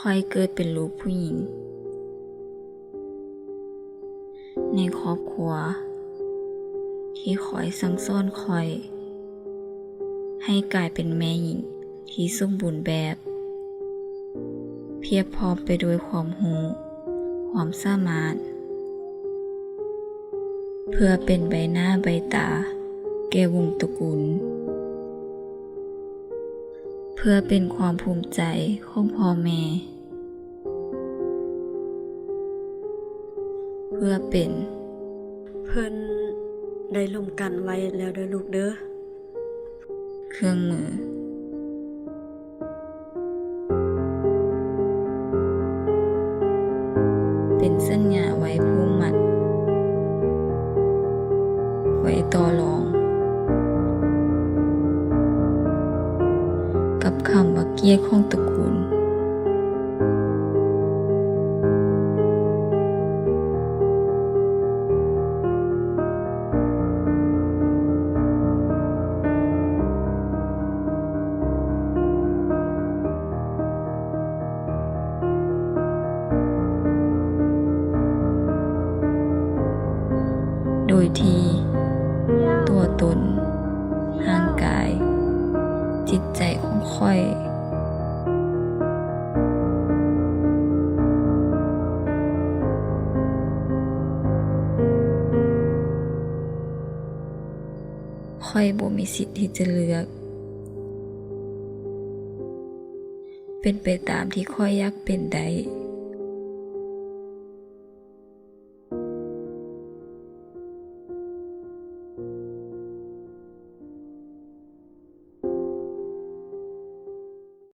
ຂ້ອຍເກີດເປັນລູກຜູ້ຍິງໃນຄອບຄົວທີ່ຄອຍສັ່ງສອນຂ້ອຍໃຫ້ກາຍເປັນແມ່ຍິງທີ່ສົມບູນແບບ, ພຽບພ້ອມໄປດ້ວຍຄວາມຮູ້, ຄວາມສາມາດ ເພື່ອເປັນໃບໜ້າໃບຕາແກ່ວົງຕະກຸນ, ເພື່ອເປັນຄວາມພູມໃຈຂອງພໍ່ແມ່, ເພື່ອເປັນ ເພິ່ນໄດ້ລົມກັນໄວ້ແລ້ວເດີລູກເດີ. ເຄື່ອງມື ເປັນສັນຍາໄວ້ຜູກມັດ, ໄວ້ຕໍ່ລອງ ກັບຄຳວ່າກຽດຂອງຕະກຸນ. ໂດຍທີ່ຕົວຕົນ, ຮ່າງກາຍ, ຈິດໃຈຂອງຂ້ອຍ ຂ້ອຍບໍ່ມີສິດທີ່ຈະເລືອກເປັນໄປຕາມທີ່ຂ້ອຍຢາກເປັນໄດ້.